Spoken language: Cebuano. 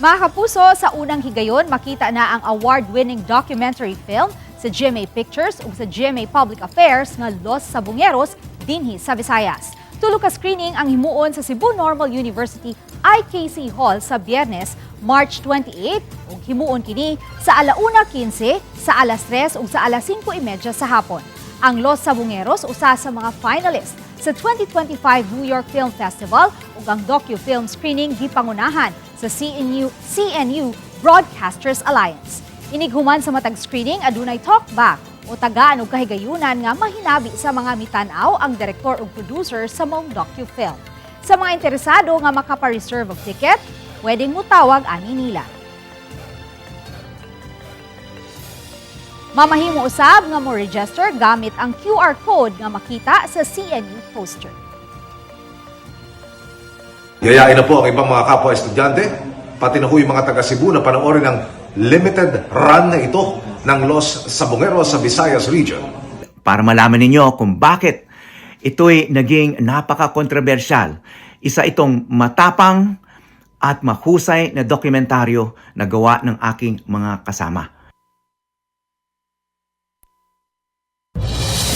Mga kapuso, sa unang higayon, makita na ang award-winning documentary film sa GMA Pictures ug sa GMA Public Affairs nga Los Sabungeros dinhi sa Visayas. Tulo ka screening ang himuon sa Cebu Normal University IKC Hall sa Biyernes, March 28, ug himuon kini sa 1:15, sa 3:00 ug sa 5:30 sa hapon. Ang Los Sabungeros usa sa mga finalist sa 2025 New York Film Festival ug ang docu-film screening gipangunahan sa CNU, CNU Broadcasters Alliance. Inighuman sa matag screening, adunay talkback o tagaan og kahigayunan nga mahinabi sa mga mitan-aw ang direktor ug producer sa maong docu-film. Sa mga interesado nga makapa-reserve og ticket, pwedeng mutawag ani nila. Mamahimo usab nga mo register gamit ang QR code nga makita sa CNU poster. Yayain na po ang ibang mga kapwa estudyante, pati na ho yung mga taga Cebu na panoorin ang limited run na ito ng Los Sabungeros sa Visayas Region. Para malaman ninyo kung bakit ito'y naging napaka-kontrobersyal. Isa itong matapang at mahusay na dokumentaryo na gawa ng aking mga kasama.